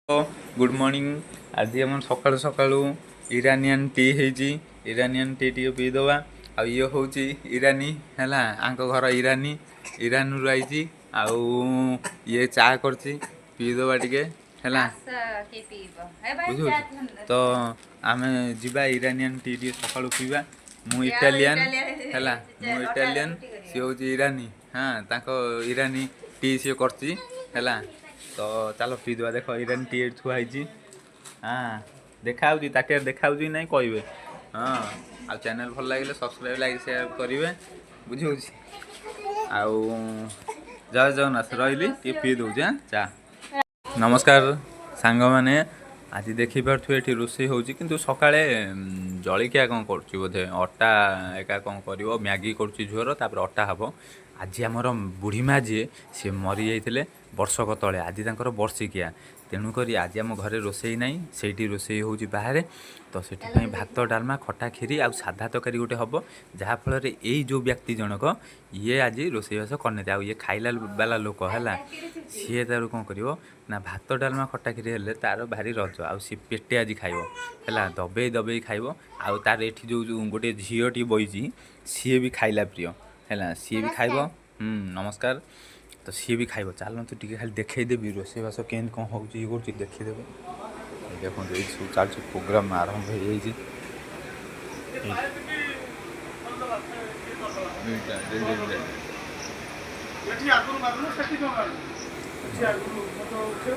Good morning. ଆଜି ଆମର ସକାଳୁ ସକାଳୁ ଇରାନିଆନ୍ ଟି ହେଇଛି। ଇରାନିଆନ୍ ଟି ଟିକେ ପିଇଦେବା। ଆଉ ଇଏ ହେଉଛି ଇରାନୀ, ହେଲା ଆଙ୍କ ଘର ଇରାନୀ, ଇରାନରୁ ଆଇଛି। ଆଉ ଇଏ ଚା କରିଛି, ପିଇଦେବା ଟିକେ, ହେଲା ବୁଝୁଛୁ ତ? ଆମେ ଯିବା, ଇରାନିଆନ୍ ଟି ଟିକେ ସକାଳୁ ପିଇବା। ମୁଁ ଇଟାଲିଆନ୍, ହେଲା, ମୁଁ ଇଟାଲିଆନ୍, ସିଏ ହେଉଛି ଇରାନୀ। ହଁ, ତାଙ୍କ ଇରାନୀ ଟି ସିଏ କରିଛି, ହେଲା ତ? ଚାଲ ପିଇଦେବା। ଦେଖ, ଇରାନୀ ଟି ଏଠି ଥୁଆ ହେଇଛି। ହଁ, ଦେଖାହେଉଛି, ତାଟିଆରେ ଦେଖାହେଉଛି କି ନାହିଁ କହିବେ। ହଁ, ଆଉ ଚ୍ୟାନେଲ୍ ଭଲ ଲାଗିଲେ ସବସ୍କ୍ରାଇବ୍, ଲାଇକ୍, ସେୟାର କରିବେ, ବୁଝିହେଉଛି? ଆଉ ଜୟ ଜଗନ୍ନାଥ। ରହିଲି, ଟିକେ ପିଇ ଦେଉଛି। ହଁ, ଚା। ନମସ୍କାର ସାଙ୍ଗମାନେ। ଆଜି ଦେଖିପାରୁଥିବେ ଏଠି ରୋଷେଇ ହେଉଛି, କିନ୍ତୁ ସକାଳେ ଜଳିଖିଆ କ'ଣ କରୁଛି ବୋଧେ, ଅଟା ଏକା କ'ଣ କରିବ। ମ୍ୟାଗି କରୁଛି ଝିଅର, ତାପରେ ଅଟା ହେବ। ଆଜି ଆମର ବୁଢ଼ୀ ମା ଯିଏ, ସିଏ ମରିଯାଇଥିଲେ ବର୍ଷକ ତଳେ। ଆଜି ତାଙ୍କର ବର୍ଷିକିଆ। ତେଣୁକରି ଆଜି ଆମ ଘରେ ରୋଷେଇ ନାହିଁ, ସେଇଠି ରୋଷେଇ ହେଉଛି ବାହାରେ। ତ ସେଥିପାଇଁ ଭାତ, ଡାଲମା, ଖଟା, କ୍ଷୀରି ଆଉ ସାଧା ତରକାରୀ ଗୋଟେ ହେବ। ଯାହାଫଳରେ ଏଇ ଯେଉଁ ବ୍ୟକ୍ତି ଜଣକ, ଇଏ ଆଜି ରୋଷେଇବାସ କରିନାହାନ୍ତି। ଆଉ ଇଏ ଖାଇଲା ବାଲା ଲୋକ, ହେଲା, ସିଏ ତାର କ'ଣ କରିବ ନା, ଭାତ, ଡାଲମା, ଖଟା, କ୍ଷୀରି ହେଲେ ତାର ଭାରି ରଜ। ଆଉ ସିଏ ପେଟେ ଆଜି ଖାଇବ, ହେଲା, ଦବେଇ ଦବେଇ ଖାଇବ। ଆଉ ତାର ଏଠି ଯେଉଁ ଯେଉଁ ଗୋଟେ ଝିଅଟି ବଇଛି, ସିଏ ବି ଖାଇଲା ପ୍ରିୟ, ହେଲା, ସିଏ ବି ଖାଇବ। ନମସ୍କାର। ତ ସିଏ ବି ଖାଇବ। ଚାଲନ୍ତୁ, ଟିକେ ଖାଲି ଦେଖେଇଦେବି ରୋଷେଇବାସ କେମିତି କ'ଣ ହେଉଛି, ଇଏ କରୁଛି, ଦେଖିଦେବେ। ଏଇ ଦେଖନ୍ତୁ, ଏଇଠି ସବୁ ଚାଲିଛି, ପ୍ରୋଗ୍ରାମ୍ ଆରମ୍ଭ ହେଇଯାଇଛି। ଏଇଟା। ଏଠି ଆଗରୁ ମାରୁନୁ, ସେଠି କଣ ମାରୁନୁ? ଏଠି ଆଗରୁ ଫଟୋ ଉଠେଇବ।